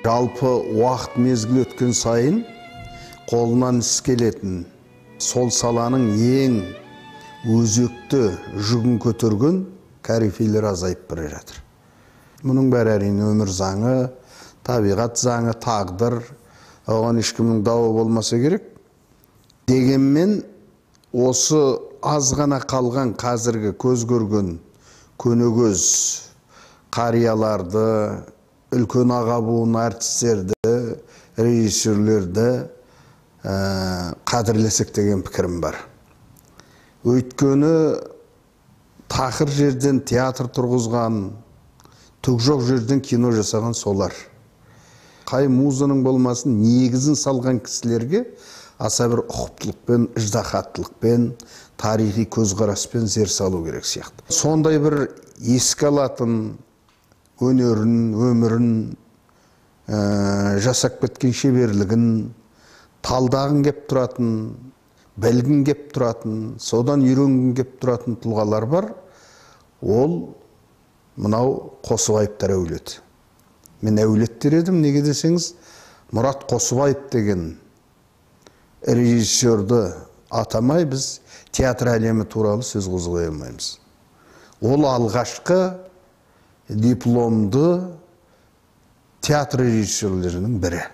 Жалпы уақыт мезгіл өткен сайын қолынан іс келетін, сол саланың ең өзекті жүгін көтерген корифейлер азайып бара жатыр. Мұның бәрі әрине өмір заңы, табиғат заңы, тағдыр, оған ешкімнің дауы болмаса керек. Дегенмен осы аз ғана қалған қазіргі көз көрген көнегөз қарияларды, үлкен аға буын әртістерді, режиссерлерді қадірлесек деген пікірім бар. Өйткені тақыр жерден театр тұрғызған, түк жоқ жерден кино жасаған солар. Қай музаның болмасын негізін салған кісілерге аса бір ұқыптылықпен, ыждаһаттылықпен, тарихи көзқараспен зер салу керек сияқты. Сондай бір еске алатын өнерін, өмірін, жасап кеткен шеберлігін, талдағын кеп тұратын, білгін кеп тұратын, содан үйренгін кеп тұратын тұлғалар бар. Ол мынау Қосыбаевтар әулеті. Мен әулет дер едім, неге десеңіз, Мұрат Қосыбаев деген режиссерді атамай біз театр әлемі туралы сөз қозғай алмаймыз. Ол алғашқы дипломды театр режиссерлерінің бірі.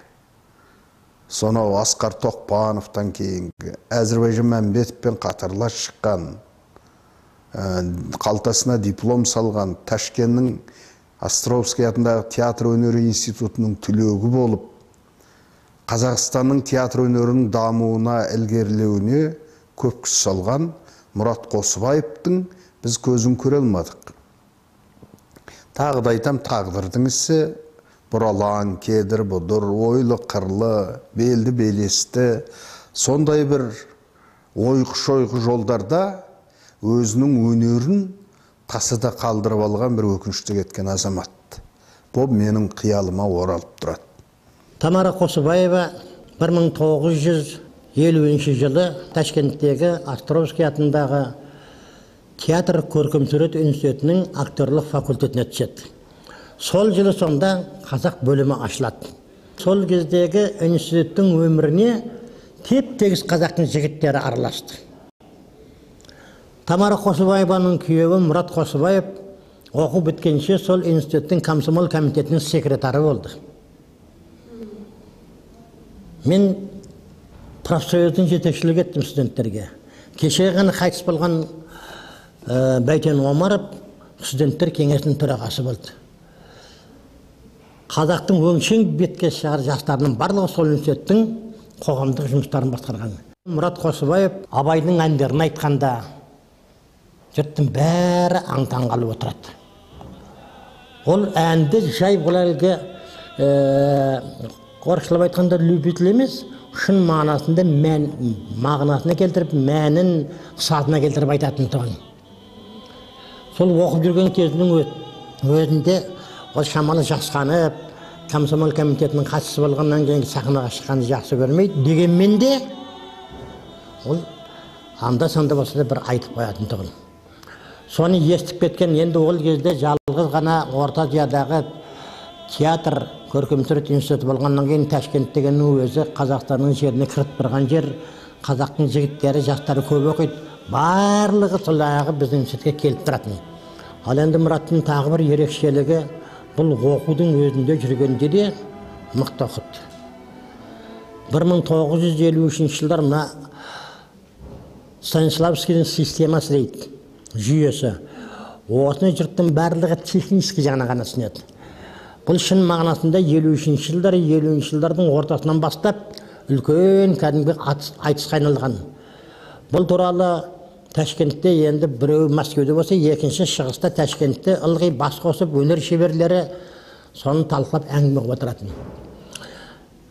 Сонау Асқар Тоқпановтан кейінгі Әзірбайжан Мәмбетовпен қатарлас шыққан, қалтасына диплом салған, Ташкеннің Островский атындағы театр өнері институтының түлегі болып, Қазақстанның театр өнерінің дамуына, ілгерілеуіне көп күш салған Мұрат Қосыбаевтың біз көзін көре алмадық. Тағы да айтам, тағдырдың ісі бұралаң, кедір, бұдыр, ойлы, қырлы, белді, белесті, сондай бір ойқы-шойқы жолдарда өзінің өнерін тасада қалдырып алған бір өкінішті кеткен азамат. Бұл менің қиялыма оралып тұрады. Тамара Қосыбаева 1950 жылы Ташкенттегі Островский атындағы театр көркемсурет институтының актерлық факультетіне түседі. Сол жылы сонда қазақ бөлімі ашылады. Сол кездегі институттың өміріне теп-тегіс қазақтың жігіттері араласты. Тамара Қосыбаеваның күйеуі Мұрат Қосыбаев оқу біткенше сол институттың комсомол комитетінің секретары болды. Мен профсоюздың жетекшілік еттім студенттерге. Кеше ғана қайтыс болған Бәйтен Омаров студенттер кеңесінің төрағасы болды. Қазақтың өңшең бетке шығар жастарының барлығы сол институттың қоғамдық жұмыстарын басқарған. Мұрат Қосыбаев Абайдың әндерін айтқанда жұрттың бәрі аң-таң қалып отырады. Ол әнді жай бұл әлгі орысшалап айтқанда любитель емес, шын мағынасында мән, мағынасына келтіріп, мәнін сазына келтіріп айтатын тұғын. Сол оқып жүрген кезінің өзінде ол шамалы жасқанып, комсомол комитетінің хатшысы болғаннан кейін сахнаға шыққанды жақсы көрмейді. Дегенмен де ол анда-санда болса да бір айтып қоятын тұғын. Соны естіп кеткен, енді ол кезде жалғыз ғана Орта Азиядағы театр көркемсурет институты болғаннан кейін Ташкент дегеннің өзі Қазақстанның жеріне кіріп тұрған жер, қазақтың жігіттері, жастары көп оқиды. Барлығы сол аяғы біздің институтке келіп тұратын. Ал енді Мұраттың тағы бір ерекшелігі, бұл оқудың өзінде жүргенде де мықты оқыды. 1953 жылдар мына Станиславскийдің системасы дейді, жүйесі. Осыны жұрттың барлығы технический жағына ғана түсінеді. Бұл шын мағынасында 53 жылдар, 50 жылдардың ортасынан бастап үлкен кәдімгі айтысқа айналған. Бұл туралы Ташкентте енді біреу Мәскеуде болса, екінші шығыста Ташкентте ылғи бас қосып өнер шеберлері соны талқылап әңгіме қылып отыратын.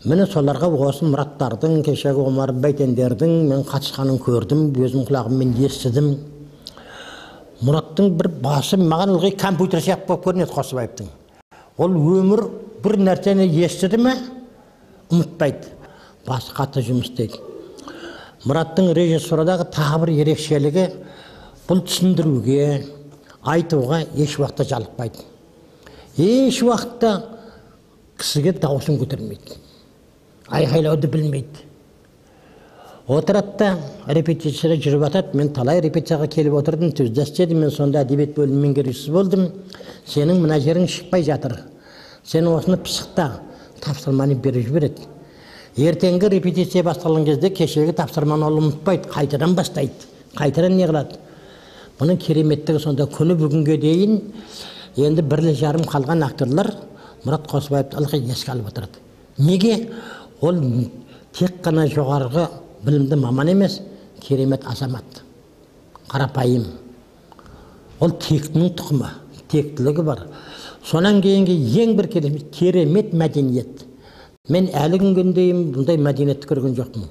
Міне соларға осы Мұраттардың, кешегі Омар Бәйтендердің мен қатысқанын көрдім, өзім құлағыммен естідім. Мұраттың бір басы маған ылғи компьютер сияқты болып көрінеді Қосыбаевтың. Ол өмір бір нәрсені естіді ме, ұмытпайды. Басы қатты жұмыс істейді. Мұраттың режиссурадағы тағы бір ерекшелігі, бұл түсіндіруге, айтуға еш уақытта жалықпайды. Еш уақытта Кісіге дауысын көтермейді, айқайлауды білмейді. Отырады да репетицияда жүріп жатады. Мен талай репетицияға келіп отырдым, түзде істедім. Мен сонда әдебиет бөлімінің меңгерушісі болдым. Сенің мына жерің шықпай жатыр, сен осыны пысықта, тапсырманы беріп жібереді. Ертеңгі репетиция басталған кезде кешегі тапсырманы ол ұмытпайды, қайтадан бастайды, қайтадан не қылады. Бұның кереметтігі сонда, күні бүгінге дейін енді бірлі-жарым қалған актерлар Мұрат Қосыбаевты ылғи еске алып отырады. Неге? Ол тек қана жоғарғы білімді маман емес, керемет азамат, қарапайым. Ол тектінің тұқымы, тектілігі бар. Сонан кейінгі ең бір керемет мәдениет. Мен әлі күнге дейін бұндай мәдениетті көрген жоқпын.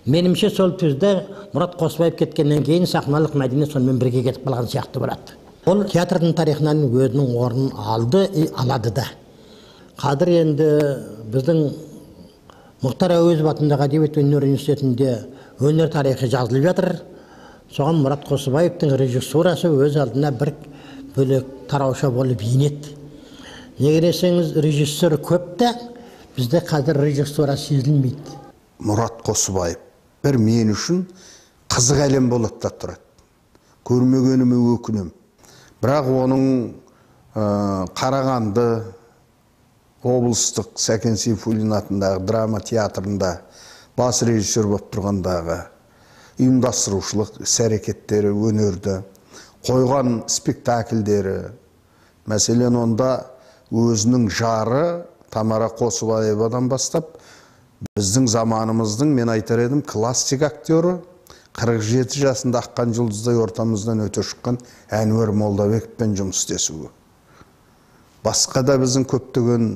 Менімше сол түзде Мұрат Қосыбаев кеткеннен кейін сахналық мәдениет сонымен бірге кетіп қалған сияқты болады. Ол театрдың тарихынан өзінің орнын алды, алады да. Қазір енді біздің Мұхтар Әуезов атындағы әдебиет өнер университетінде өнер тарихы жазылып жатыр. Соған Мұрат Қосыбаевтың режиссурасы өз алдына бір бөлек тарауша болып енеді. Неге десеңіз, режиссер көп те, бізде қазір режиссура сезілмейді. Мұрат Қосыбаев бір мен үшін қызық әлем болады да тұрады. Көрмегеніме өкінемін. Бірақ оның Қарағанды облыстық Сәкен Сейфуллин атындағы драма театрында бас режиссер болып тұрғандағы ұйымдастырушылық іс-әрекеттері, өнерді қойған спектакльдері, мәселен, онда өзінің жары Тамара Қосыбаевадан бастап біздің заманымыздың, мен айтар едім, классик актері, 47 жасында аққан жұлдыздай ортамыздан өте шыққан Әнуар Молдабековпен жұмыс істесуі. Басқа да біздің көптеген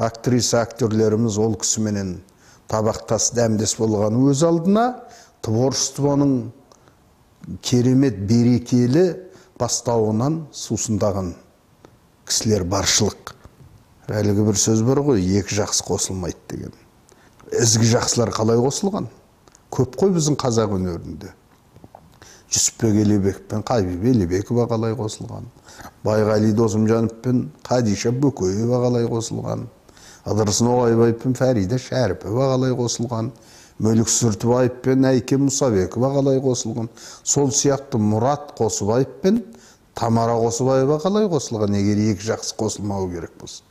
актриса, актерлеріміз ол кісіменен табақтас, дәмдес болған өз алдына творчествоның керемет берекелі бастауынан сусындаған кісілер баршылық. Әлгі бір сөз бар ғой, екі жақсы қосылмайды деген. Ізгі жақсылар қалай қосылған? Көп қой біздің қазақ өнерінде. Жүсіпбек Елебеков пен Қабиба Елебекова қалай қосылған? Байғали Досымжанов пен Қадиша Бөкеева қалай қосылған? Ыдырыс Ноғайбаев пен Фәрида Шәріпова қалай қосылған? Мүлік Сүртібаев пен Әйке Мұсабекова қалай қосылған? Сол сияқты Мұрат Қосыбаев пен Тамара Қосыбаева қалай қосылған? Егер екі жақсы қосылмауы керек болса.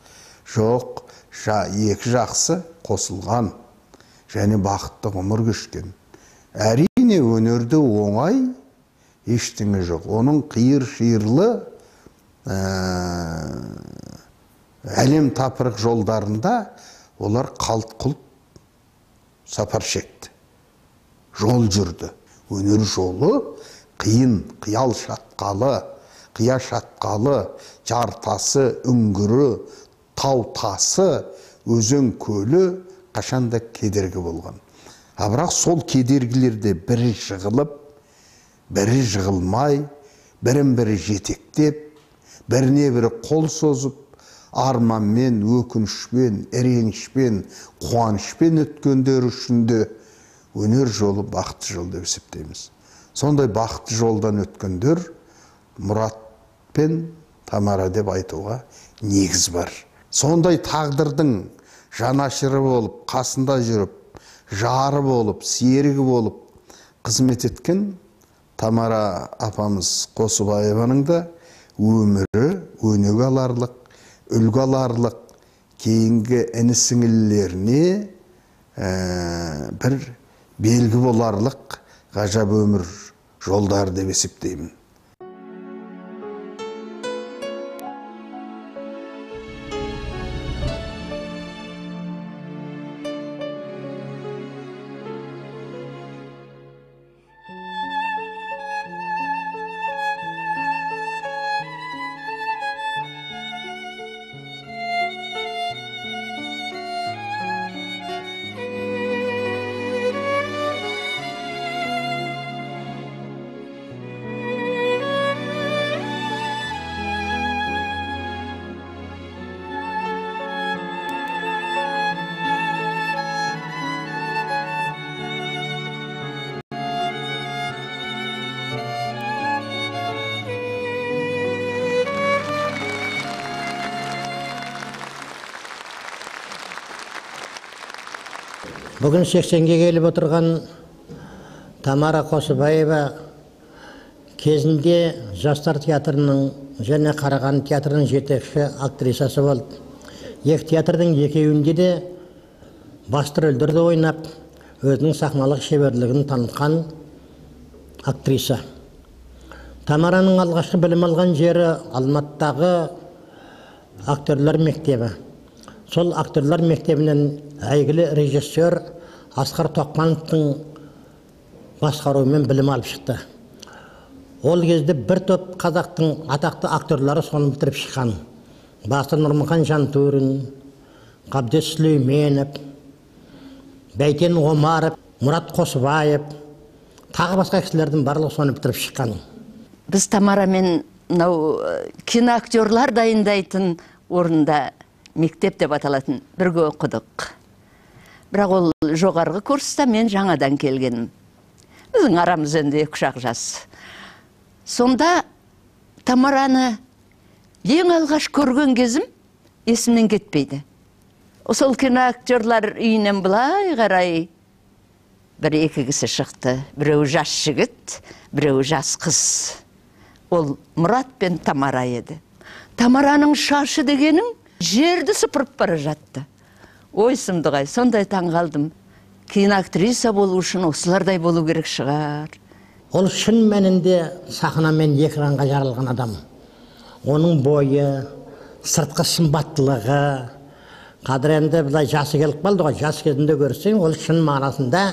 Жоқ, екі жақсы қосылған және бақытты ғұмыр кешкен. Әрине, өнерде оңай ештеңе жоқ. Оның қиыр-шиырлы әлем тапырық жолдарында олар қалт-құлт сапар шекті. Жол жүрді. Өнер жолы қиын, қиял шатқалы, қия шатқалы, жартасы, үңгірі, тау тасы, өзен көлі қашанда кедергі болған. А бірақ сол кедергілерде бірі жығылып, бірі жығылмай, бірін-бірі жетектеп, біріне бірі қол созып, арманмен, өкінішпен, ренішпен, қуанышпен өткендер үшін де өнер жолы бақытты жол деп есептейміз. Сондай бақытты жолдан өткендер Мұрат пен Тамара деп айтуға негіз бар. Сондай тағдырдың жанашыры болып, қасында жүріп, жары болып, серігі болып қызмет еткен Тамара апамыз Қосыбаеваның да өмірі өнеге аларлық, үлгі аларлық, кейінгі іні-сіңілілеріне бір белгі боларлық ғажап өмір жолдары деп есептеймін. Бүгін 80-ге келіп отырған Тамара Қосыбаева кезінде Жастар театрының және Қарағанды театрының жетекші актрисасы болды. Екі театрдың екеуінде де басты рөлдерді ойнап, өзінің сахналық шеберлігін танытқан актриса. Тамараның алғашқы білім алған жері Алматыдағы актерлер мектебі. Сол актерлер мектебінен әйгілі режиссер Асқар Тоқпановтың басқаруымен білім алып шықты. Ол кезде бір топ қазақтың атақты актерлары соны бітіріп шыққан. Басты Нұрмұхан Жантөрин, Қабдеш Сүлейменов, Бәйтен Омаров, Мұрат Қосыбаев, тағы басқа кісілердің барлығы соны бітіріп шыққан. Біз Тамарамен мынау киноактерлар дайындайтын орында мектеп деп аталатын бірге оқыдық. Бірақ ол жоғарғы курста мен жаңадан келгенім. Біздің арамыз енді 2-3 жас. Сонда Тамараны ең алғаш көрген кезім есімнен кетпейді. Сол киноактерлар үйінен былай қарай бір екі кісі шықты. Біреуі жас жігіт, біреуі жас қыз. Ол Мұрат пен Тамара еді. Тамараның шашы дегенің жерді сыпырып бара жатты. Ой, сұмдық-ай, сондай таңғалдым. Киноактриса болу үшін осылардай болу керек шығар. Ол шын мәнінде сахнамен экранға жаралған адам. Оның бойы, сыртқы сымбаттылығы, қазір енді былай жасы келіп қалды ғой, жас кезінде көрсең, ол шын мағынасында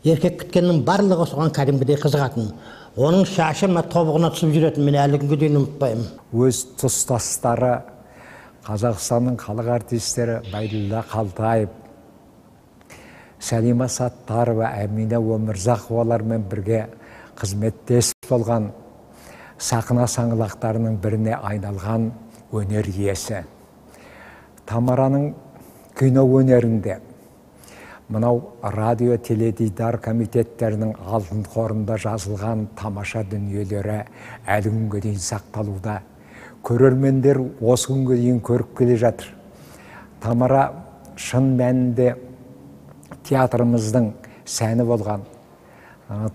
еркек күткеннің барлығы соған кәдімгідей қызығатын. Оның шашы мына тобығына түсіп жүретін, мен әлі күнге дейін ұмытпаймын. Өз тұстастары Қазақстанның халық артистері Байділда Қалтаев, Сәлима Саттарова, Әмина Өмірзақовалармен бірге қызметтес болған сахна саңлақтарының біріне айналған өнер иесі. Тамараның кино өнерінде мынау радио теледидар комитеттерінің алтын қорында жазылған тамаша дүниелері әлі күнге дейін сақталуда. Көрермендер осы күнге дейін көріп келе жатыр. Тамара шын мәнінде театрымыздың сәні болған,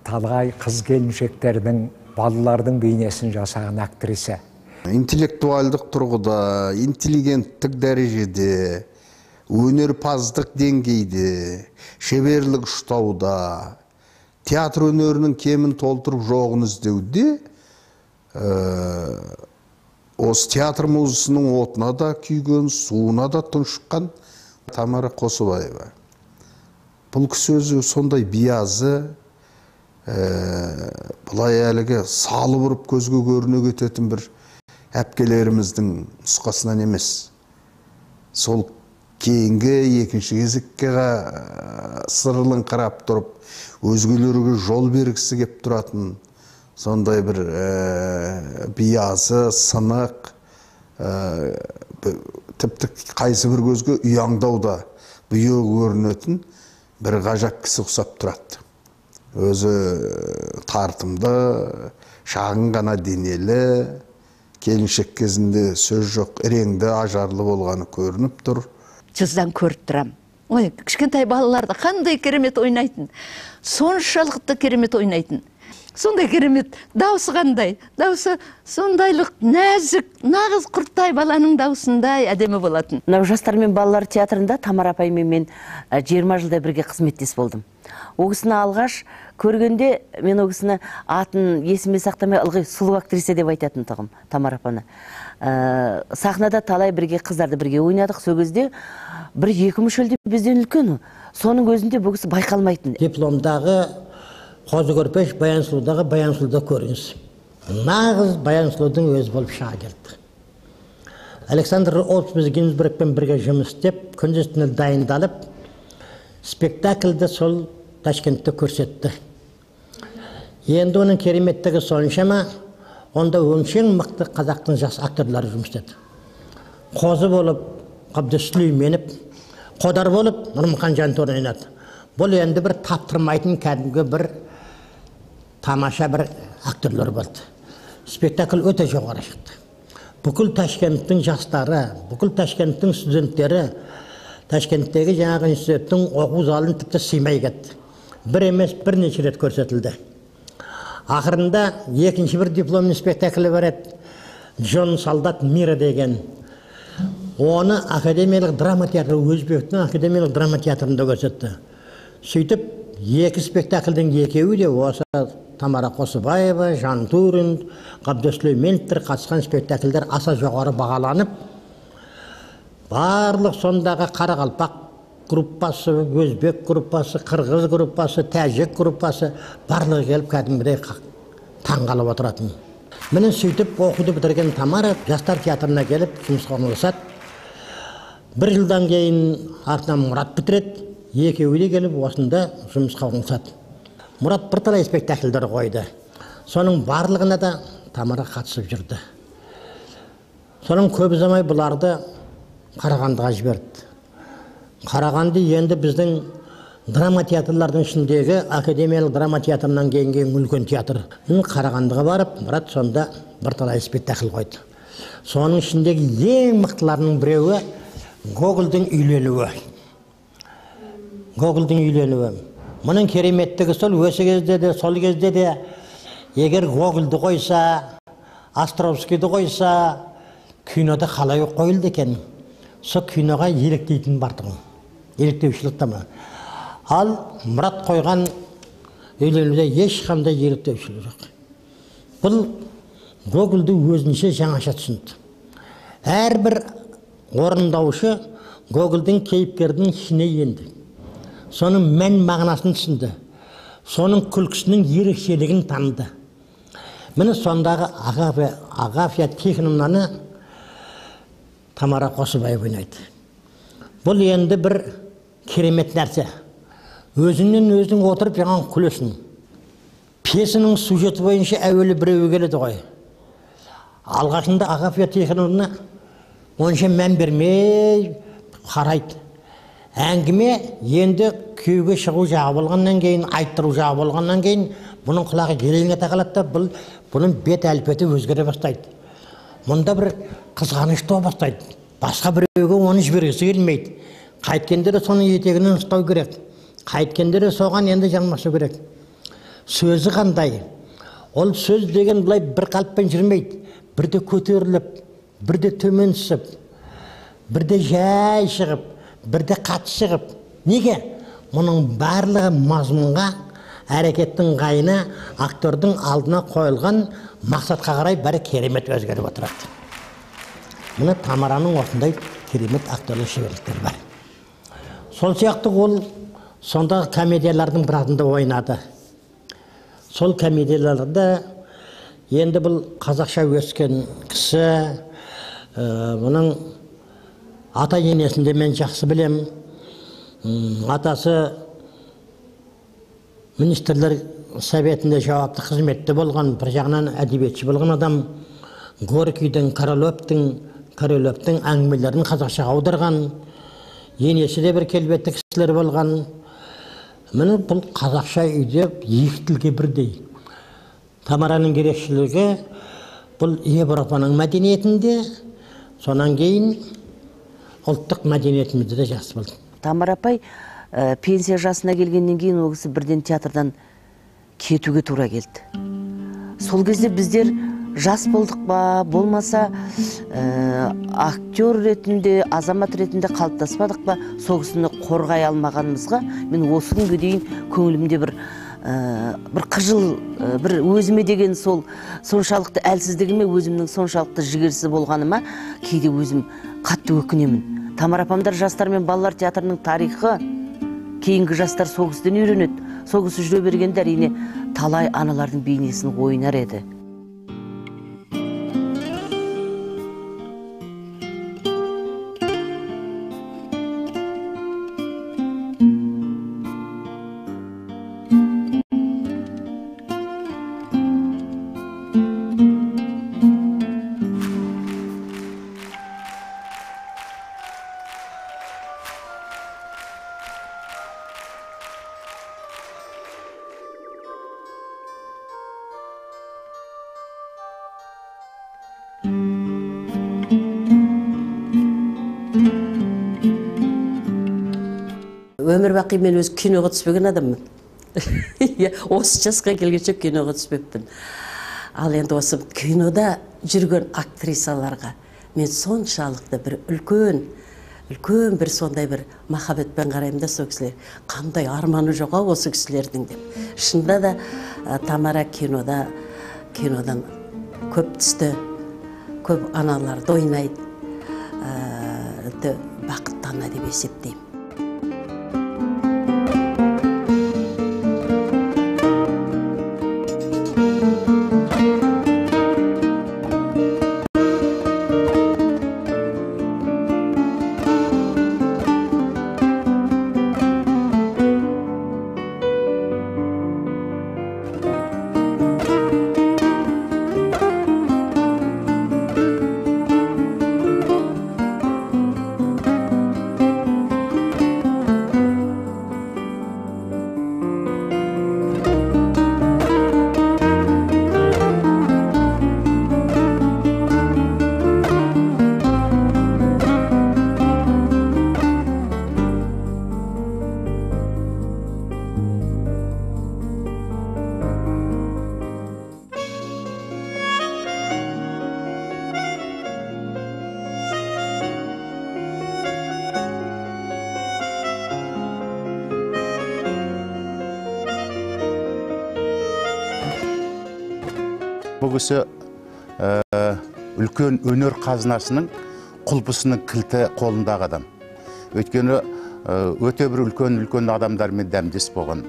талай қыз келіншектердің, балалардың бейнесін жасаған актриса. Интеллектуалдық тұрғыда, интеллигенттік дәрежеде, өнерпаздық деңгейде, шеберлік ұштауда, театр өнерінің кемін толтырып жоғын іздеуде, осы театр музысының отына да күйген, суына да тұншыққан Тамара Қосыбаева. Бұл кісі өзі сондай биязы, былай әлігі салып ұрып көзге көріне кететін бір әпкелеріміздің нұсқасынан емес. Сол кейінгі екінші кезекке сырылыңқырап тұрып, өзгелерге жол бергісі кеп тұратын сондай бір биязы, сынық, тіпті қайсы бір көзге ұяңдауда бұйығы көрінетін бір ғажап кісі ұқсап тұрады. Өзі тартымды, шағын ғана денелі, келіншек кезінде сөз жоқ, реңді, ажарлы болғаны көрініп тұр. Жүзден көріп тұрам. Ой, кішкентай балаларды қандай керемет ойнайтын, соншалықты керемет ойнайтын. Сондай керемет, даусы қандай, даусы сондайлық нәзік, нағыз құрттай баланың даусындай әдемі болатын. Мынау жастар мен балалар театрында Тамара апаймен мен 20 жылдай бірге қызметтес болдым. Ол кісіні алғаш көргенде мен ол кісіні атын есіме сақтамай ылғи сұлу актриса деп айтатын тұғым Тамара апаны. Сахнада талай бірге қыздарды бірге ойнадық. Сол кезде бір екі мүшелде бізден үлкен. Соның өзінде бұл кісі байқалмайтын. Дипломдағы Қозы Көрпеш Баян Сұлудағы Баян Сұлуды көріңіз. Нағыз Баян Сұлудың өзі болып шыға келді. Александр Опс Гинзбергпен бірге жұмыс істеп, күндіз түні дайындалып, спектакльді сол Ташкентте көрсетті. Енді оның кереметтігі соншама, онда өңшең мықты қазақтың жас актерлары жұмыс істеді. Қозы болып Қабдеш Сүлейменов, Қодар болып Нұрмұхан Жантөрин ойнады. Бұл енді бір таптырмайтын кәдімгі бір тамаша бір актерлер болды. Спектакль өте жоғары шықты. Бүкіл Ташкенттің жастары, бүкіл Ташкенттің студенттері Ташкенттегі жаңағы институттың оқу залын тіпті сыймай кетті. Бір емес, бірнеше рет көрсетілді. Ақырында екінші бір дипломный спектаклі бар еді, Джон Солдат мира деген. Оны академиялық драма театры, Өзбектің академиялық драма театрында көрсетті. Сөйтіп, екі спектакльдің екеуі де осы Тамара Қосыбаева, Жантурин, Қабдеш Сүлейменовтер қатысқан спектакльдер аса жоғары бағаланып, барлық сондағы қарақалпақ группасы, өзбек группасы, қырғыз группасы, тәжік группасы барлығы келіп кәдімгідей таңғалып отыратын. Міне сөйтіп оқуды бітірген Тамара жастар театрына келіп жұмысқа орналасады. Бір жылдан кейін артынан Мұрат бітіреді, екеуі де келіп осында жұмысқа орналасады. Мұрат бірталай спектакльдер қойды. Соның барлығына да Тамара қатысып жүрді. Соның көп ұзамай бұларды Қарағандыға жіберді. Қарағанды енді біздің драма театрлардың ішіндегі академиялық драма театрынан кейінгі үлкен театр. Қарағандыға барып, Мұрат сонда бірталай спектакль қойды. Соның ішіндегі ең мықтыларының біреуі Гогольдің үйленуі. Гогольдің үйленуі. Мұның кереметтігі сол, осы кезде де, сол кезде де егер Гогольді қойса, Островскийді қойса, кинода қалай қойылды екен? Сол киноға еліктейтін бар тұғын. Еліктеушілік тамы. Ал Мұрат қойған үйленуде ешқандай еліктеушілік жоқ. Бұл Гогольді өзінше жаңаша түсінді. Әрбір орындаушы Гогольдің кейіпкерінің ішіне енді. Соның мән мағынасын түсінді. Соның күлкісінің ерекшелігін таныды. Міне сондағы Агафья Тихоновнаны Тамара Қосыбаева ойнайды. Бұл енді бір керемет нәрсе. Өзіңнен өзің отырып жаңа күлесің. Пьесаның сюжеті бойынша әуелі біреуі келеді ғой. Алғашында Агафья Тихоновна онша мән бермей қарайды. Әңгіме енді күйеуге шығу жағы болғаннан кейін, айттыру жағы болғаннан кейін бұның құлағы елең ете қалады да, бұның бет әлпеті өзгере бастайды. Мұнда бір қызғаныш туа бастайды. Басқа біреуге оны жібергісі келмейді. Қайткенде де соның етегінен ұстау керек. Қайткенде де соған енді жармасу керек. Сөзі қандай? Ол сөз деген былай бір қалыппен жүрмейді. Бірде көтеріліп, бірде төмен түсіп, бірде жай шығып, бірде қатты шығып. Неге? Мұның барлығы мазмұнға, әрекеттің қайына, актердің алдына қойылған мақсатқа қарай бәрі керемет өзгеріп отырады. Міне Тамараның осындай керемет актерлік шеберліктері бар. Сол сияқты ол сондағы комедиялардың біразында ойнады. Сол комедияларда енді бұл қазақша өскен кісі, бұның ата енесін де мен жақсы білем. Атасы министрлер советінде жауапты қызметте болған, бір жағынан әдебиетші болған адам. Горькийдің, Королевтің әңгімелерін қазақшаға аударған. Енесі де бір келбетті кісілер болған. Міне бұл қазақша үйде екі тілге бірдей. Тамараның ерекшелігі бұл Европаның мәдениетінде, сонан кейін ұлттық мәдениетімізде де жақсы болды. Тамара апай пенсия жасына келгеннен кейін ол кісі бірден театрдан кетуге тура келді. Сол кезде біздер жас болдық па, болмаса актер ретінде, азамат ретінде қалыптаспадық па, сол кісіні қорғай алмағанымызға мен осы күнге дейін көңілімде бір қыжыл, бір өзіме деген сол соншалықты әлсіздігіме, өзімнің соншалықты жігерсіз болғаныма кейде өзім қатты өкінемін. Тамара апамдар жастар мен балалар театрының тарихы, кейінгі жастар сол кісіден үйренеді. Сол кісі жүре бергенде әрине талай аналардың бейнесін ойнар еді. Өмір бақи мен өз киноға түспеген адаммын. Осы жасқа келгенше киноға түспеппін. Ал енді осы кинода жүрген актрисаларға мен соншалықты бір үлкен, үлкен бір сондай бір махаббатпен қараймын да сол кісілер. Қандай арманы жоқ ау осы кісілердің деп. Шынында да Тамара кинодан көп түсті, көп аналарды ойнайды, өте бақытты ана деп есептеймін. Бұл кісі үлкен өнер қазынасының құлпысының кілті қолындағы адам. Өйткені өте бір үлкен адамдармен дәмдес болған.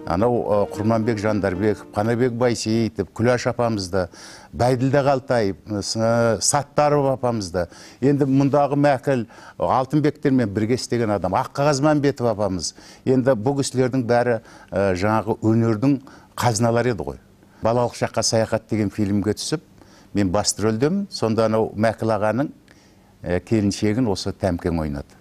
Анау Құрманбек Жандарбеков, Қанабек Байсейітов, Күләш апамызды, Бәйділда Қалтаев, Саттаров апамызды. Енді мұндағы Мәкіл Алтынбектермен бірге істеген адам, Аққағаз Мәмбетов апамыз. Енді бұл кісілердің бәрі жаңағы өнердің қазыналары еді ғой. Балалық шаққа саяхат деген фильмге түсіп, мен басты рөлдемін. Сонда анау Мәкіл ағаның келіншегін осы Тәмкең ойнады.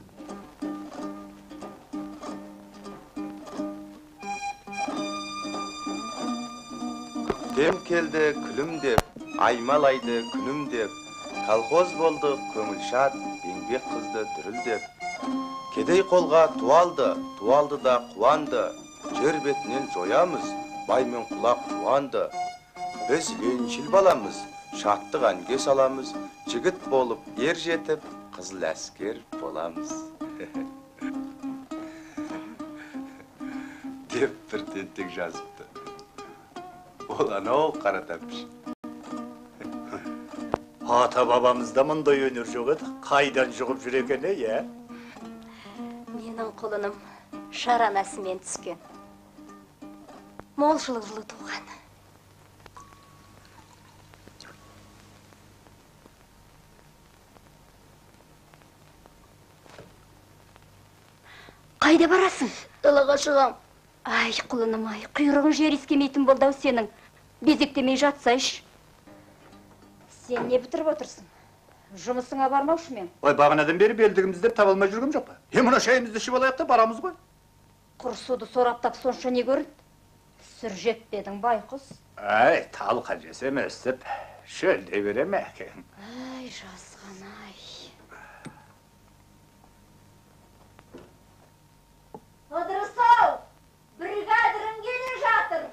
Көктем келді күлімдеп, аймалайды күнім деп, колхоз болды көңіл шат, еңбек қызды дүрілдеп. Кедей қолға туалды, туалды да қуанды, жер бетінен жоямыз, бай мен құлақ жуанды. Біз лениншіл баламыз, шаттық әнге саламыз, жігіт болып ер жетіп, қызыл әскер боламыз. Деп бір тентек жазыпты. Ол анау қара тәпіш. Ата-бабамызда мұндай өнер жоқ еді, қайдан жұғып жүр екен, е? Менің құлыным шаранасымен түскен. Молшылық жылы туған. Қайда барасың? Далаға шығам. Ай, құлыным ай, құйрығың жер иіскемейтін болды ау сенің. Безектемей жатсайшы. Сен не бітіріп отырсың? Жұмысыңа бармаушы мен. Ой, бағанадан бері белдігімізді таба алмай жүргім жоқ па? Е, мына шайымызды ішіп алайық та барамыз ғой. Құр суды сораптап сонша не көрінді? Сүр жеппедің, байқұс. Ай, талқа жесем өстіп, шөлдей берем әкең. Ай, жазған ай. Ыдырыс-ау! Бригадырың келе жатыр.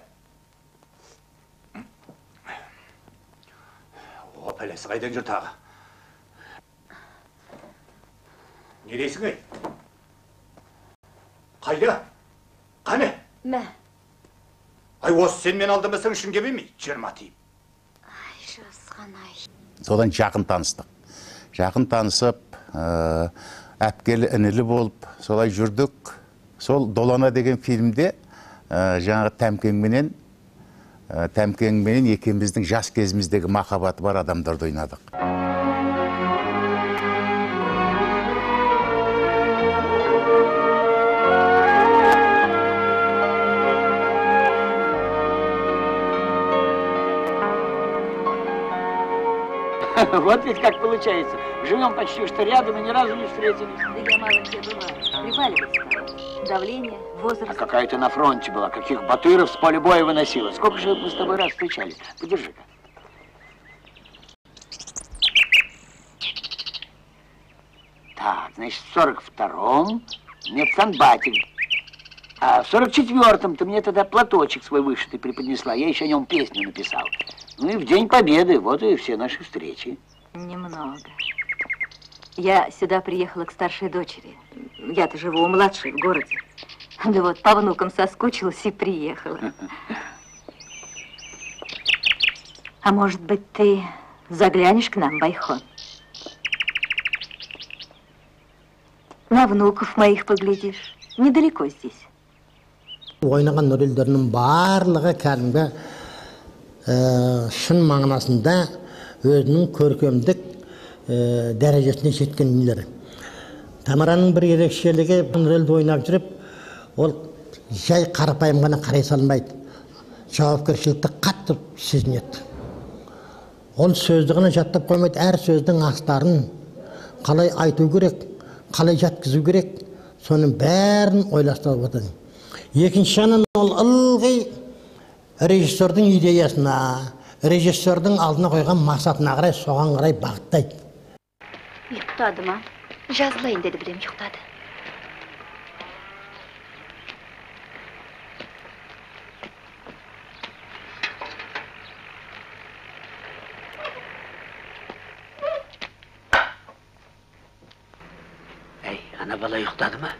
О, пәлесі қайдан жүр тағы? Не дейсің, ей? Қайда? Қане? Мә. Ай, осы сен мен алдамасаң ішің келмей ме? 20 тиіп. Ай, жазған ай. Содан жақын таныстық. Жақын танысып, әпкелі інілі болып, солай жүрдік. Сол Долана деген фильмде жаңағы Тәмкеңменен екеуміздің жас кезіміздегі махаббаты бар адамдарды ойнадық. Вот ведь как получается. Живем почти что рядом и ни разу не встретились. Да я мало где бываю. Приваливать стала. Давление, возраст. А какая ты на фронте была, каких батыров с поля боя выносила. Сколько же мы с тобой раз встречались? Подержи-ка. Так, значит, в 42-м медсанбатик. А в 44-м ты мне тогда платочек свой вышитый преподнесла. Я еще о нем песню написал. Ну и в День Победы, вот и все наши встречи. Немного. Я сюда приехала к старшей дочери. Я-то живу у младшей в городе. Да вот по внукам соскучилась и приехала. А может быть, ты заглянешь к нам, Байхон? На внуков моих поглядишь. Недалеко здесь. Ойнаған рөлдерінің барлығы кәдімгі шын мағынасында өзінің көркемдік дәрежесіне жеткен нелер. Тамараның бір ерекшелігі, рөлді ойнап жүріп, ол жай қарапайым ғана қарай салмайды. Жауапкершілікті қатты сезінеді. Ол сөзді ғана жаттап қоймайды, әр сөздің астарын қалай айту керек, қалай жатқызу керек, соның бәрін ойластырып отырады. Екінші жағынан ол ылғи режиссердің идеясына, режиссердің алдына қойған мақсатына қарай, соған қарай бағыттайды. Ұйықтады ма? Жазылайын деді, білем, ұйықтады. Әй, ана бала ұйықтады ма?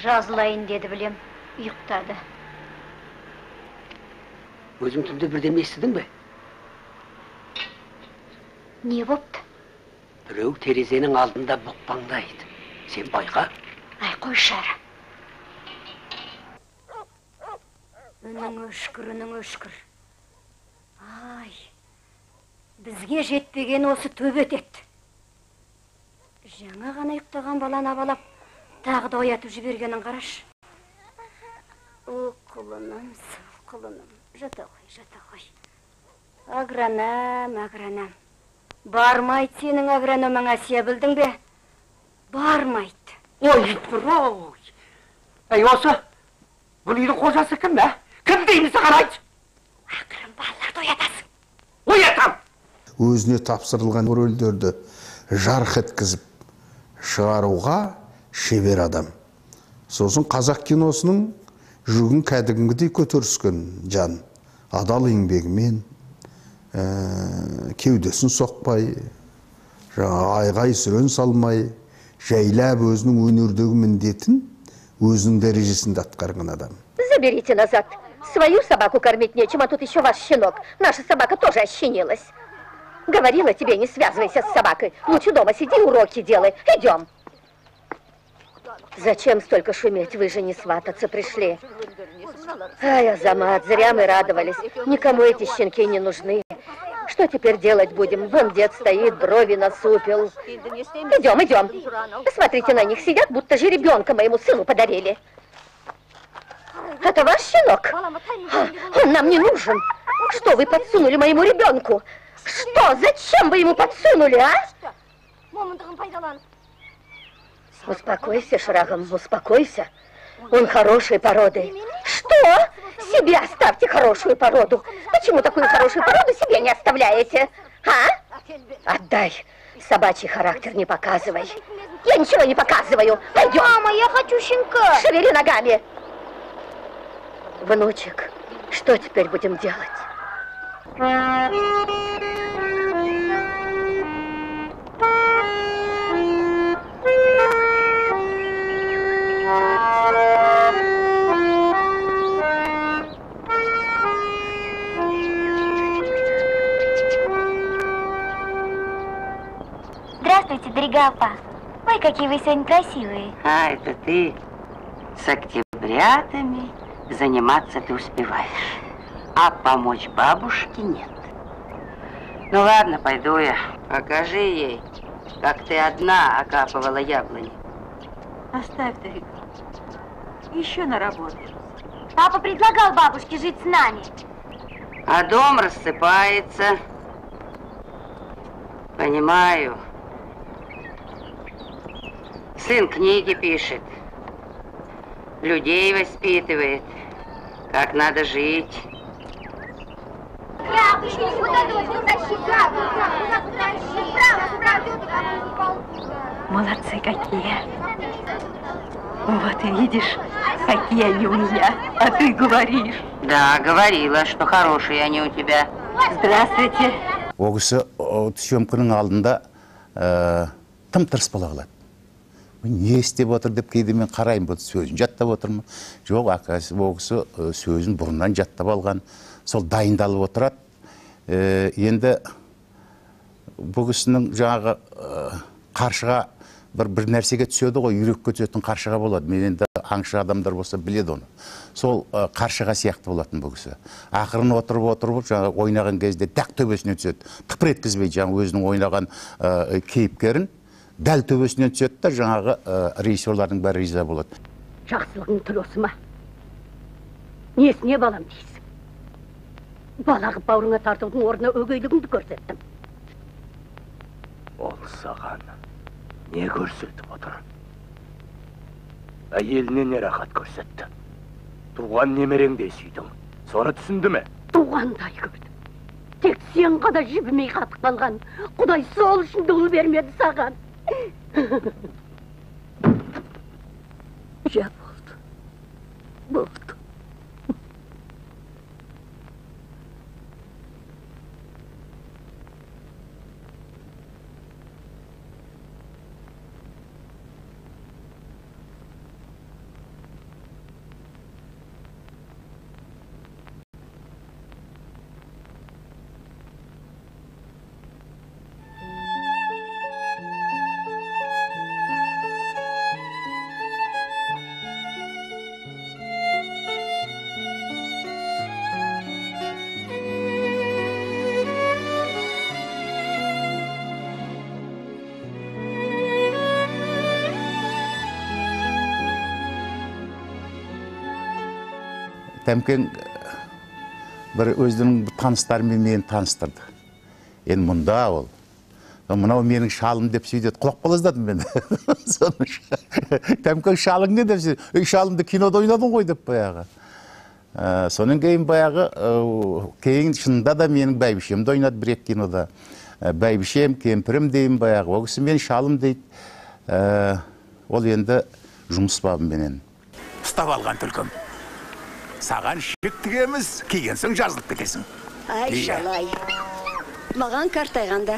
Жазылайын деді, білем, ұйықтады. Өзің түнде бірдеме естідің бе? Не бопты? Біреу терезенің алдында бұқпаңдайды. Сен байқа. Ай, қойшы ары. Үнің өшкір, үнің өшкір. Ай, бізге жетпеген осы төбет ет. Жаңа ғана ұйықтаған баланы абалап, тағы да оятып жібергенін қараш. О, құлыным, сыл құлыным, жата ғой, жата ғой. Агроном, агроном. Бармайды сенің агрономың, Әсия, білдің бе? Бармайды. Ой, ой. Әй, осы, бұл үйдің қожасы кім, ә? Кім деймін саған, айт? Ақырын балаларды оятасың. Оятам! Өзіне тапсырылған рөлдерді жарқ еткізіп шығаруға шебер адам. Сосын қазақ киносының жүгін кәдімгідей көтеріскен жан. Адал еңбегімен, кеудесін соқпай, жаңа айғай сүрен салмай, жайлап өзінің өнердегі міндетін өзінің дәрежесінде атқарған адам. Заберите назад. Свою собаку кормить нечем, а тут еще ваш щенок. Наша собака тоже ощенилась. Говорила тебе, не связывайся с собакой. Лучше дома сиди, уроки делай. Идем. Зачем столько шуметь? Вы же не свататься пришли. Ай, Азамат, зря мы радовались. Никому эти щенки не нужны. Что теперь делать будем? Вон дед стоит, брови насупил. Идем, идем. Посмотрите на них, сидят, будто жеребенка моему сыну подарили. Это ваш щенок? Он нам не нужен. Что вы подсунули моему ребенку? Что? Зачем вы ему подсунули, а? Успокойся, Шрагом, успокойся. Он хорошей породы. Что? Себе оставьте хорошую породу. Почему такую хорошую породу себе не оставляете? А? Отдай. Собачий характер не показывай. Я ничего не показываю. Пойдем. Мама, я хочу щенка. Шевели ногами. Внучек, что теперь будем делать? Здравствуйте, дорогая апа. Ой, какие вы сегодня красивые. А, это ты с октябрятами заниматься ты успеваешь, а помочь бабушке нет. Ну ладно, пойду я. Покажи ей, как ты одна окапывала яблони. Оставь, Дарига. Еще наработаемся. Папа предлагал бабушке жить с нами. А дом рассыпается. Понимаю. Сын книги пишет, людей воспитывает, как надо жить. Молодцы какие. Вот и видишь, Какие они у меня, а ты говоришь. Да, говорила, что хорошие они у тебя. Здравствуйте. Ол кісі съемканың алдында тым тырыс бола қалады. Не істеп отыр деп кейде мен қараймын, бұл сөзін жаттап отыр ма? Жоқ, оказывается, ол кісі сөзін бұрыннан жаттап алған, сол дайындалып отырады. Енді бұл кісінің жаңағы қаршыға бір нәрсеге түседі ғой, үйрекке түсетін қаршыға болады. Мен енді аңшы адамдар болса біледі оны. Сол қаршыға сияқты болатын бұл кісі. Ақырын отырып, жаңағы ойнаған кезде дәл төбесіне түседі. Тыпыр еткізбей жаңағы өзінің ойнаған кейіпкерін дәл төбесіне түседі да жаңағы режиссерлардың бәрі риза болады. Жақсылығың тіл осы ма? Несіне балам дейсің? Бала қып бауырыңа тартудың орнына өгейлігіңді көрсеттім. Ол саған не көрсетіп отыр? Әйеліне не рахат көрсетті? Туған немереңдей сүйдің. Соны түсінді ме? Туғандай көрдім. Тек сен ғана жібімей қатып қалған. Құдай сол үшін де ұл бермеді саған. Жа, болды. Болды. Тәмкен бір өзінің таныстарымен мені таныстырды. Енді мұнда ол. Мынау менің шалым деп сөйтеді. Құлап қала жаздадым мен. Тәмкен шалың не деп сөйтеді. Ей, шалымды кинода ойнадың ғой деп баяғы. Сонан кейін баяғы, кейін шынында да менің бәйбішемді ойнады бір екі кинода. Бәйбішем, кемпірім деймін баяғы. Ол кісі мен шалым дейді. Ол енді жұмыс бабыменен. Ұстап алған түлкім. Саған шек тігеміз, киген соң жазылып кетесің. Ай, шалай, маған қартайғанда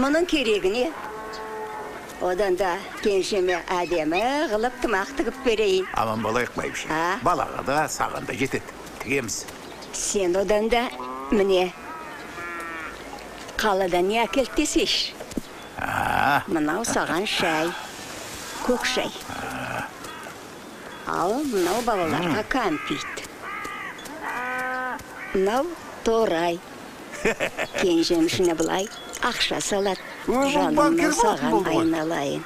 мұның керегі не? Одан да кенжеме әдемі қылып тымақ тігіп берейін. Аман болайық, бәйбіше. Балаға да, саған да жетеді. Тігеміз. Сен одан да міне қаладан не әкелді десейші. Мынау саған шай, көк шай. Ал мынау балаларға кәмпит. Мынау торай. Кенжем ішіне былай ақша салады. Жаным саған айналайын.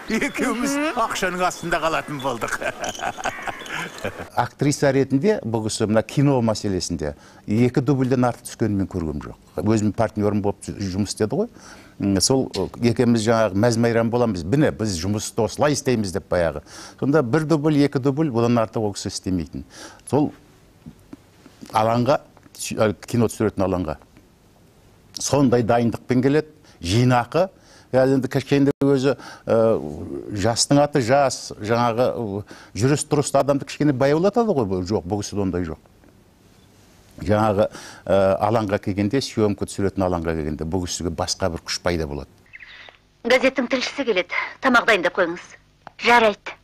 Екеуміз ақшаның астында қалатын болдық. Актриса ретінде бұл кісі мына кино мәселесінде екі дубльден артық түскенін мен көргем жоқ. Өзімнің партнерім болып жұмыс істеді ғой. Сол екеуміз жаңағы мәз-мейрам боламыз. Міне біз жұмысты осылай істейміз деп баяғы. Сонда бір дубль, екі дубль, одан артық ол кісі істемейтін. Сол алаңға, кино түсіретін алаңға сондай дайындықпен келеді, жинақы. Енді кішкентай өзі жастың аты жас, жаңағы жүріс тұрысты адамды кішкене баяулатады ғой. Жоқ, бұл кісіде ондай жоқ. Жаңағы алаңға келгенде, съемка түсіретін алаңға келгенде, бұл кісіге басқа бір күш пайда болады. Газеттің тілшісі келеді. Тамақ дайындап қойыңыз. Жарайды.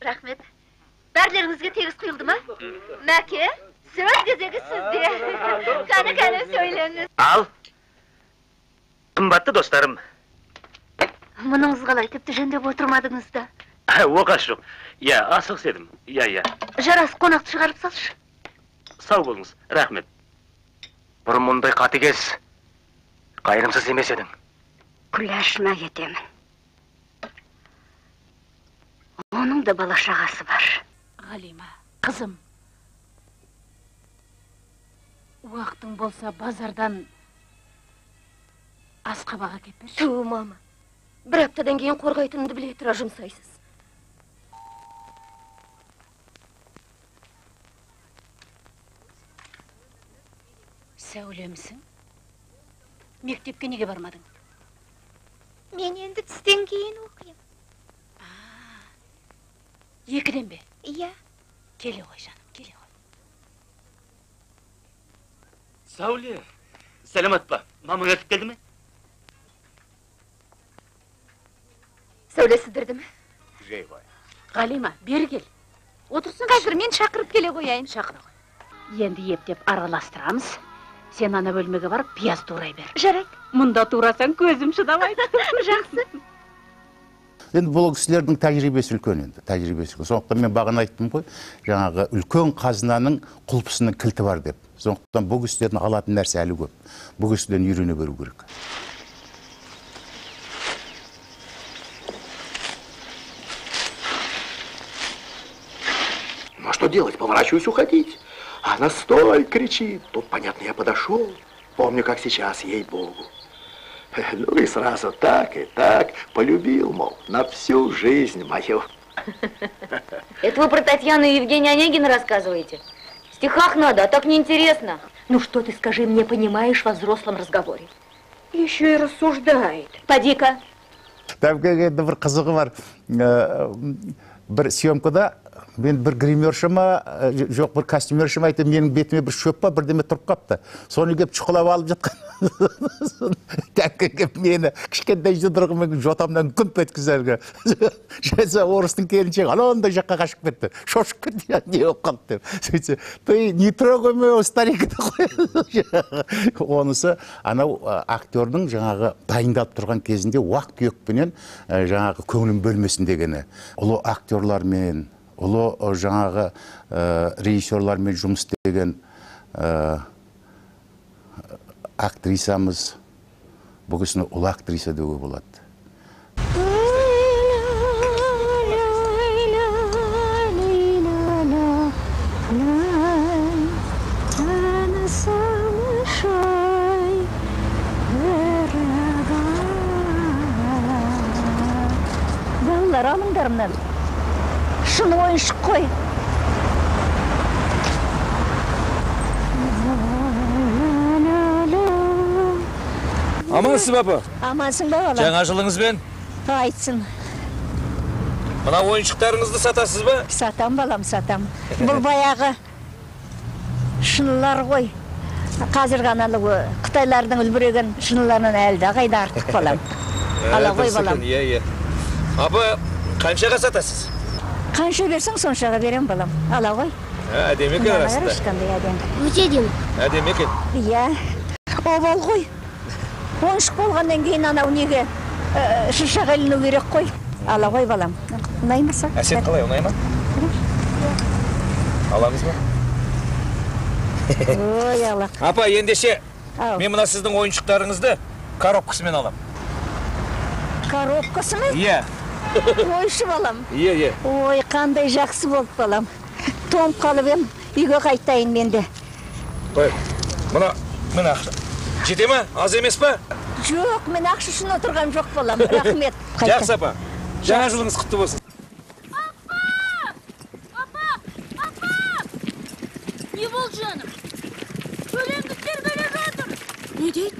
Рахмет. Бәрлеріңізге тегіс құйылды ма? Мәке, сөз кезегі сізде. Кәні-кәні сөйлеңіз. Ал, қымбатты достарым. Мұныңыз қалай, тіпті жөндеп отырмадыңыз да? Оқасы жоқ. Иә, асығыс едім. Иә, иә. Жарас, қонақты шығарып салшы. Сау болыңыз, рахмет. Бұрын мұндай қатыгез, қайырымсыз емес едің. Күләшіме кетемін. Оның да бала шағасы бар. Ғалима, қызым. Уақытың болса базардан асқабақ әкеп берші. Ту, мама. Бір аптадан кейін қорғайтынымды біле тұра жұмсайсыз. Сәулемсің? Мектепке неге бармадың? Мен енді түстен кейін оқимын. 2-ден бе? Иә. Келе ғой, жаным, келе ғой. Сәуле, сәлемат па? Мамаң ертіп келді ме? Сәуле сіздірді ме? Жей ғой. Ғалима, бері кел. Отырсың. Қазір мен шақырып келе қояйын. Шақыра ғой. Енді ептеп араластырамыз. Сен ана бөлмеге барып пияз турай бер. Жарайды. Мұнда турасаң көзім шыдамайды. Жақсы. Енді бұл кісілердің тәжірибесі үлкен енді, тәжірибесі үлкен. Сондықтан мен бағана айттым ғой, жаңағы үлкен қазынаның құлпысының кілті бар деп. Сондықтан бұл кісілердің алатын нәрсе әлі көп. Бұл кісілерден үйрене беру керек. Ну а что делать? Поворачиваюсь уходить. Она стой, кричит. Тут, понятно, я подошел. Помню, как сейчас, ей-богу. Ну и сразу так и так полюбил, мол, на всю жизнь мою. Это вы про Татьяну и Евгения Онегина рассказываете? В стихах надо, а так неинтересно. Ну что ты, скажи мне, понимаешь во взрослом разговоре? Еще и рассуждает. Поди-ка. Там енді бір қызығы бар. Бір съемкада мен бір гримерші ма, жоқ бір костюмерші ма айтты, менің бетіме бір шөп па, бірдеме тұрып қапты. Соны кеп шұқылап алып жатқан. Тәпке кеп мені кішкентай жұдырығымен жотамнан күмп еткізді. Орыстың келіншегі анандай жаққа қашып кетті. Шошып кетті, не болып қалды деп. Сөйтсе, ты не трогай моего старика. Онысы анау актердің жаңағы дайындалып тұрған кезінде уақ-түйекпенен жаңағы көңілін бөлмесін дегені. Ұлы актерлармен, ұлы жаңағы режиссерлармен жұмыс істеген актрисамыз, бұл кісіні ұлы актриса деуге болады. Балалар, алыңдар мынаны. Шыны ойыншық қой. Амансыз ба, апа? Амансың ба, балам? Жаңа жылыңызбен? Айтсын. Мына ойыншықтарыңызды сатасыз ба? Сатам, балам, сатам. Бұл баяғы шынылар ғой. Қазір ғана қытайлардың үлбіреген шыныларынан әлі қайда артық, балам. Ала ғой, балам. Иә, иә. Апа, қаншаға сатасыз? Қанша берсең, соншаға берем, балам. Ала ғой. Әдемі екен арасында. Қандай әдемі. Өте әдемі. Әдемі екен. Иә. Обал ғой. Ойыншық болғаннан кейін анау неге шыршаға іліну керек қой. Ала ғой, балам. Ұнай ма саған? Әсет қалай, ұнай ма? Аламыз ба? Ой, ала. Апа, ендеше, мен мына сіздің ойыншықтарыңызды коробкасымен алам. Коробкасымен? Иә. Ойшы, балам. Иә, иә. Ой, қандай жақсы болды, балам. Тоңып қалып ем, үйге қайтайын мен де. Қой, мына, мына ақша. Жете ме? Аз емес па? Жоқ, мен ақша үшін отырған жоқ, балам. Рахмет. Жақсы, апа. Жаңа жылыңыз құтты болсын. Апа! Апа! Апа! Не болды, жаным? Төлеңгіттер келе жатыр. Не дейді?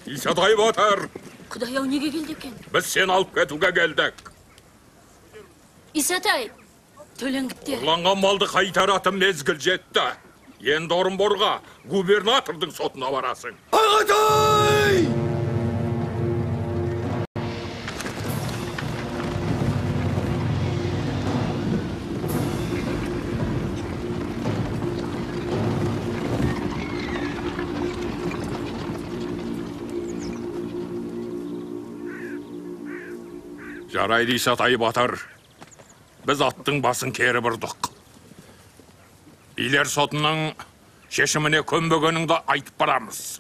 Исатай батыр. Құдай-ау, неге келді екен? Біз сені алып кетуге келдік. Исатай, төлеңгіттер. Ұрланған малды қайтаратын мезгіл жетті. Енді Орынборға губернатордың сотына барасың. Ағатай! Жарайды, Исатай батыр. Біз аттың басын кері бұрдық. Билер сотының шешіміне көнбегеніңді айтып барамыз.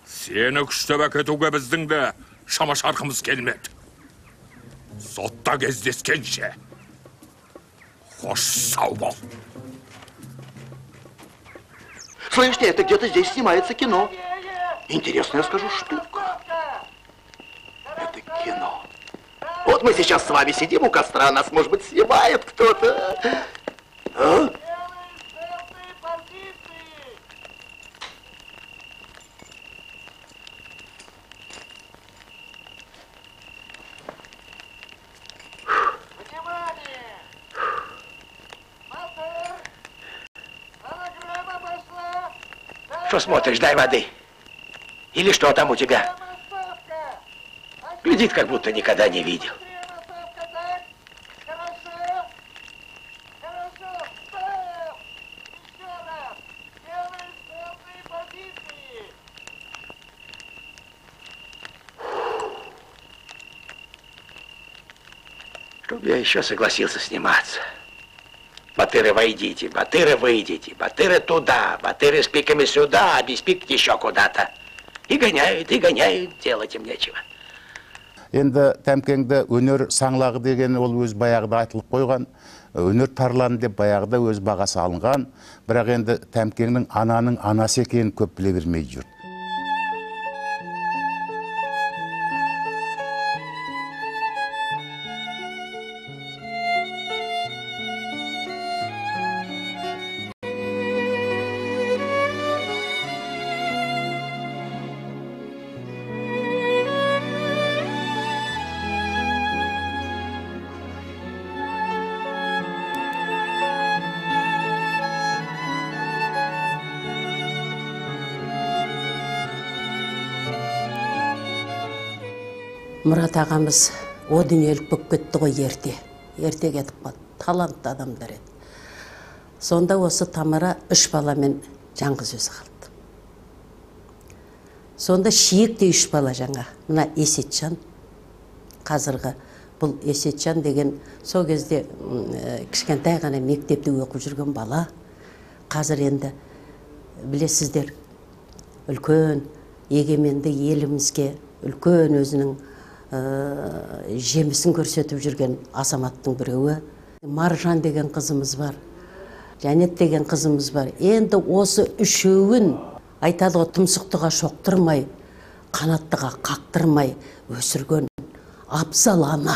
Сені күштеп әкетуге біздің де шама шарқымыз келмеді. Сотта кездескенше. Қош сау бол. Слышите, это где-то здесь снимается кино. Интересная, я скажу, штука. Это кино. Вот мы сейчас с вами сидим у костра, нас, может быть, снимает кто-то. А? Что смотришь, дай воды. Или что там у тебя? Глядит, как будто никогда не видел. Чтоб я еще согласился сниматься. Батыры, войдите, батыры, выйдите, батыры туда, батыры с пиками сюда, а без пик еще куда-то. И гоняют, делать им нечего. Енді Тәмкеңді өнер саңлағы деген ол өз баяғыда айтылып қойған, өнер тарланы деп баяғыда өз бағасы алынған, бірақ енді Тәмкеңнің ананың анасы екенін көп біле бермей жүр. Мұрат ағамыз о дүниелік болып кетті ғой ерте. Ерте кетіп қалды. Талантты адамдар еді. Сонда осы Тамара 3 баламен жалғыз өзі қалды. Сонда шиектей 3 бала жаңа. Мына Есетжан, қазіргі бұл Есетжан деген сол кезде кішкентай ғана мектепте оқып жүрген бала. Қазір енді білесіздер, үлкен егеменді елімізге үлкен өзінің жемісін көрсетіп жүрген азаматтың біреуі. Маржан деген қызымыз бар, Жәнет деген қызымыз бар. Енді осы үшеуін айтады ғой, тұмсықтыға шоқтырмай, қанаттыға қақтырмай өсірген абзал ана.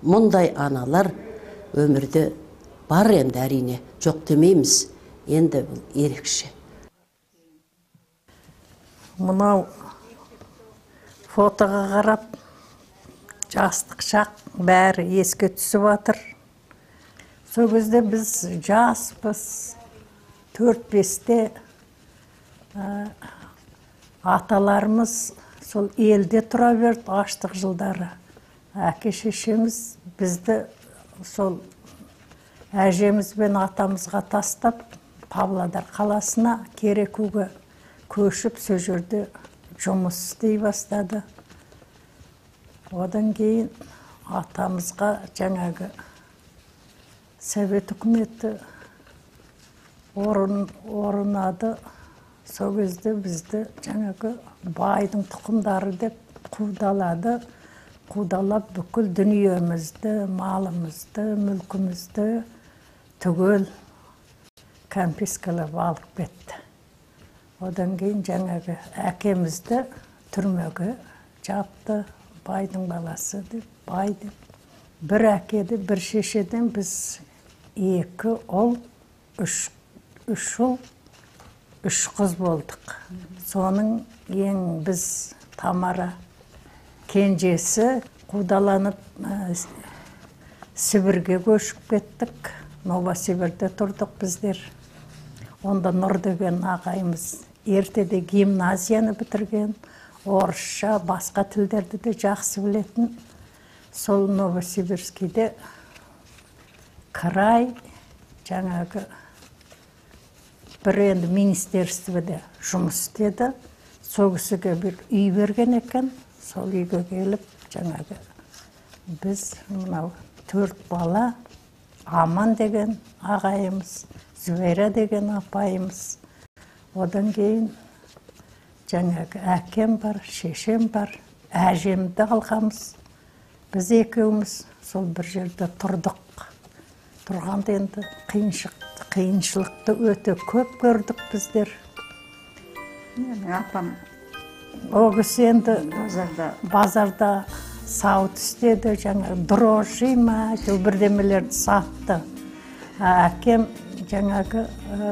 Мұндай аналар өмірде бар енді, әрине, жоқ демейміз. Енді бұл ерекше. Мынау фотоға қарап, жастық шақ бәрі еске түсіп жатыр. Сол кезде біз жаспыз, 4-5-те аталарымыз сол елде тұра берді аштық жылдары. Әке шешеміз бізді сол әжеміз бен атамызға тастап, Павлодар қаласына Керекуге көшіп, сол жерде жұмыс істей бастады. Одан кейін атамызға жаңағы Совет үкіметі орнады. Сол кезде бізді жаңағы байдың тұқымдары деп қудалады. Қудалап бүкіл дүниемізді, малымызды, мүлкімізді түгел конфискалап алып кетті. Одан кейін жаңағы әкемізді түрмеге жапты, байдың баласы деп, бай деп. Бір әкеді, бір шешеден біз 2 ұл, 3 ұл, 3 қыз болдық. Соның ең біз Тамара кенжесі қудаланып Сібірге көшіп кеттік. Новосибирде тұрдық біздер. Онда Нұр деген ағайымыз ертеде гимназияны бітірген, орысша, басқа тілдерді де жақсы білетін. Сол Новосибирскийде край жаңағы бір енді министерствода жұмыс істеді. Сол кісіге бір үй берген екен. Сол үйге келіп жаңағы біз мынау 4 бала, Аман деген ағайымыз, Зүбайра деген апайымыз, одан кейін жаңағы әкем бар, шешем бар, әжемді алғанбыз. Біз екеуміз сол бір жерде тұрдық. Тұрғанда енді қиыншылықты өте көп көрдік біздер. Менің апам о кісі енді базарда сауыт істеді, жаңағы дрожжи ма, бірдемелерді сатты. Әкем жаңағы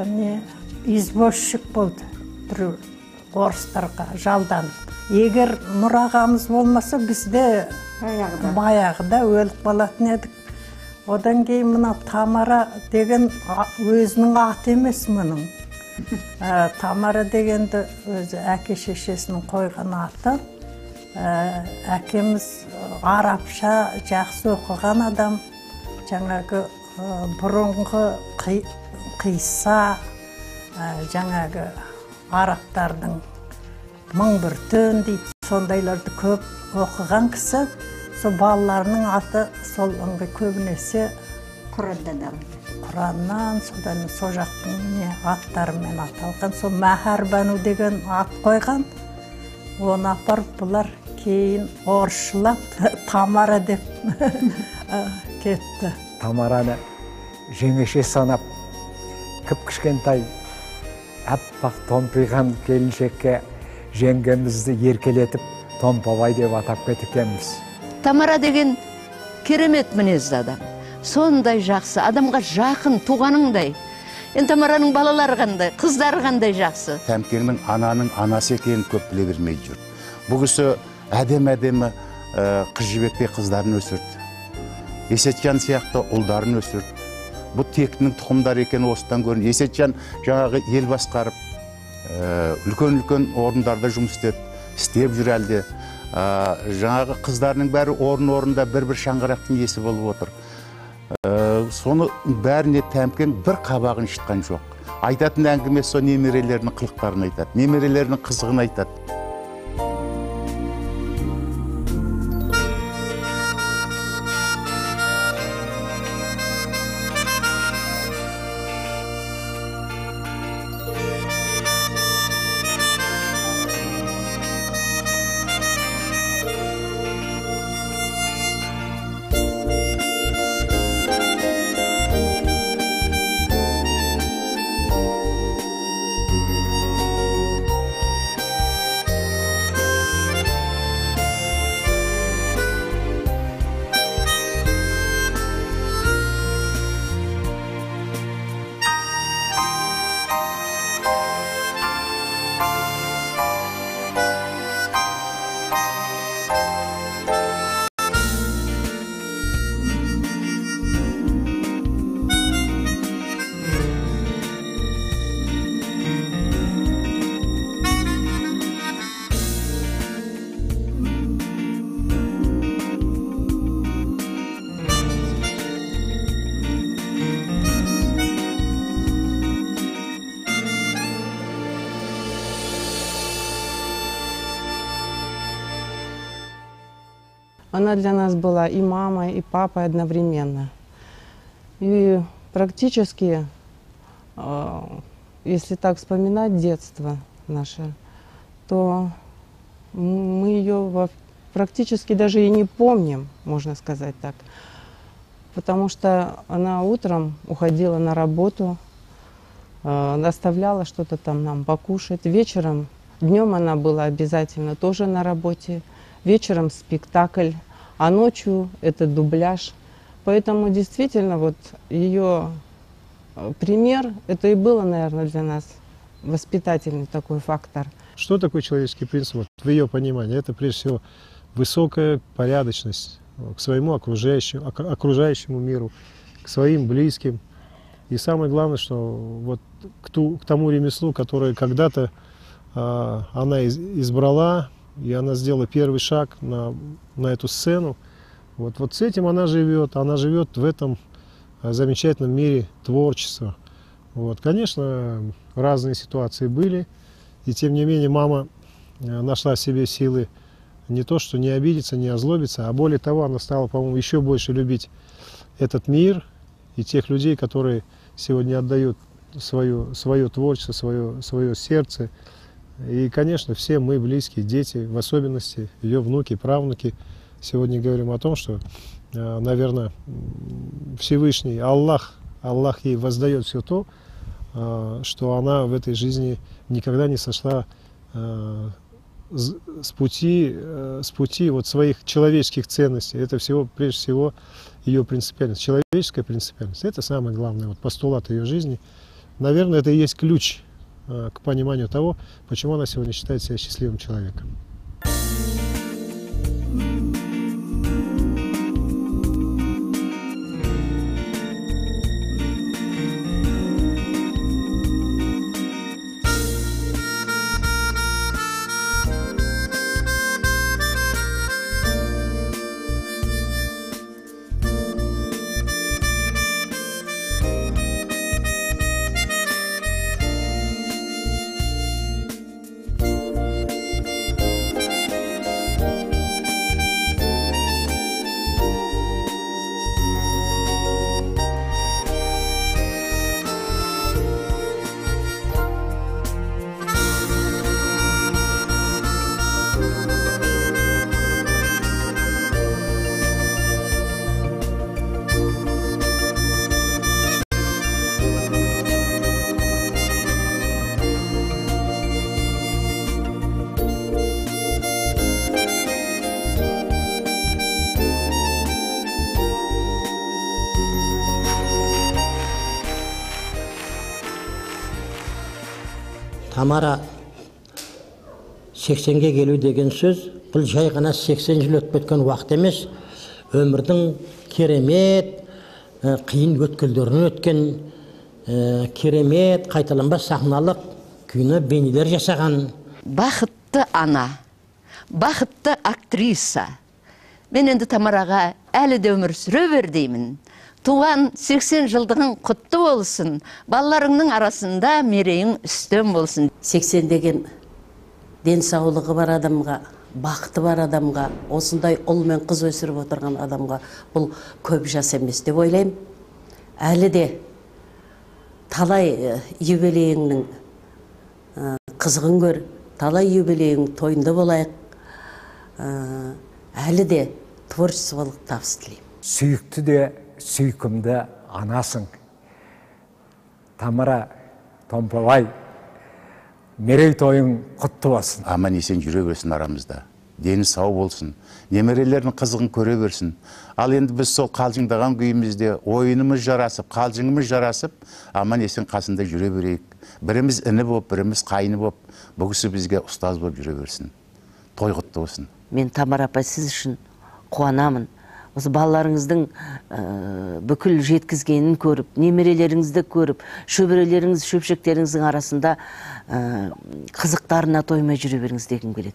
не извозчик болды, біреу орыстарға жалданып. Егер Нұр ағамыз болмаса, бізде баяғыда өліп қалатын едік. Одан кейін мына Тамара деген өзінің аты емес мұның. Тамара дегенді өзі әке шешесінің қойған аты. Әкеміз арабша жақсы оқыған адам, жаңағы бұрынғы қисса, жаңағы арабтардың 1001 түн дейді, сондайларды көп оқыған кісі. Сол балаларының аты сол ыңғай көбінесе Құраннан алынды. Құраннан, содан сол жақтың не аттарымен аталған. Сол Мәһәрбану деген ат қойған. Оны апарып бұлар кейін орысшылап Тамара деп кетті. Тамараны жеңеше санап, кіп-кішкентай аппақ томпиған келіншекке жеңгемізді еркелетіп Томпабай деп атап кеткенбіз. Тамара деген керемет мінезді адам. Сондай жақсы, адамға жақын, туғаныңдай. Енді Тамараның балалары қандай, қыздары қандай жақсы. Тәмкеңнің ананың анасы екенін көп біле бермей жүр. Бұл кісі әдемі-әдемі қыз жібектей қыздарын өсірді. Есетжан сияқты ұлдарын өсірді. Бұл тектінің тұқымдары екені осыдан көрінеді. Есетжан жаңағы ел басқарып, үлкен-үлкен орындарда жұмыс істеді, істеп жүр әлде. Жаңағы қыздарының бәрі орын-орында бір-бір шаңырақтың иесі болып отыр. Соны бәріне Тәмкең бір қабағын шытқан жоқ. Айтатын әңгімесі сол немерелерінің қылықтарын айтады, немерелерінің қызығын айтады. Она для нас была и мамой, и папой одновременно. И практически, если так вспоминать детство наше, то мы ее практически даже и не помним, можно сказать так. Потому что она утром уходила на работу, оставляла что-то там нам покушать. Вечером, днем она была обязательно тоже на работе. Вечером спектакль, а ночью это дубляж. Поэтому действительно вот ее пример, это и было, наверное, для нас воспитательный такой фактор. Что такое человеческий принцип? Вот в ее понимании это прежде всего высокая порядочность к своему окружающему миру, к своим близким. И самое главное, что вот к тому ремеслу, которое когда-то она избрала, и она сделала первый шаг на эту сцену. Вот с этим она живет в этом замечательном мире творчества. Вот, конечно, разные ситуации были, и тем не менее мама нашла в себе силы не то, что не обидеться, не озлобиться, а более того, она стала, по-моему, еще больше любить этот мир и тех людей, которые сегодня отдают свое творчество, свое сердце. И, конечно, все мы, близкие, дети, в особенности ее внуки, правнуки, сегодня говорим о том, что, наверное, Всевышний Аллах ей воздает все то, что она в этой жизни никогда не сошла с пути вот своих человеческих ценностей. Это всего, прежде всего, ее принципиальность, человеческая принципиальность. Это самое главное, вот, постулат ее жизни. Наверное, это и есть ключ к пониманию того, почему она сегодня считает себя счастливым человеком. Тамара 80-ге келу деген сөз, бұл жай ғана 80 жыл өтіп кеткен уақыт емес, өмірдің керемет, қиын өткелдерін өткен, керемет, қайталанбас сахналық күйні бейнелер жасаған. Бақытты ана, бақытты актриса. Мен енді Тамараға әлі де өмір сүре бер деймін. Туған 80 жылдығың құтты болсын, балаларыңның арасында мерейің үстем болсын. 80 деген денсаулығы бар адамға, бақыты бар адамға, осындай ұл мен қыз өсіріп отырған адамға бұл көп жас емес деп ойлаймын. Әлі де талай юбилейіңнің қызығын көр, талай юбилейің тойында болайық. Әлі де творчестволық табыс тілеймін. Сүйікті де сүйкімді анасың. Тамара Томпабай, мерейтойың құтты болсын. Аман есен жүре берсін арамызда. Дені сау болсын. Немерелердің қызығын көре берсін. Ал енді біз сол қалжыңдаған күйімізде ойынымыз жарасып, қалжыңымыз жарасып, аман есен қасында жүре берейік. Біріміз іні боп, біріміз қайны боп, бұл кісі бізге ұстаз боп жүре берсін. Той құтты болсын. Мен Тамара апай сіз үшін қуанамын. Осы балаларыңыздың бүкіл жеткізгенін көріп, немерелеріңізді көріп, шөберелеріңіз, шөпшектеріңіздің арасында қызықтарына тоймай жүре беріңіз дегім келеді.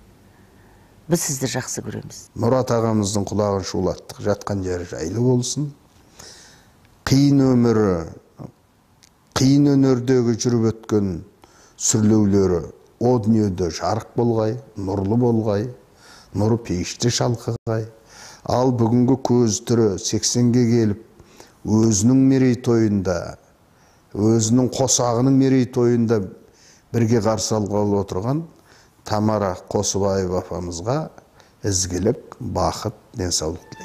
Біз сізді жақсы көреміз. Мұрат ағамыздың құлағын шулаттық, жатқан жері жайлы болсын. Қиын өмірі, қиын өнердегі жүріп өткен сүрлеулері о дүниеде жарық болғай, нұрлы болғай, нұры пейіште шалқығай. Ал бүгінгі көз тірі 80-ге келіп, өзінің мерейтойында, өзінің қосағының мерейтойында бірге қарсы алғалы отырған Тамара Қосыбаева апамызға ізгілік, бақыт, денсаулық тілеймін.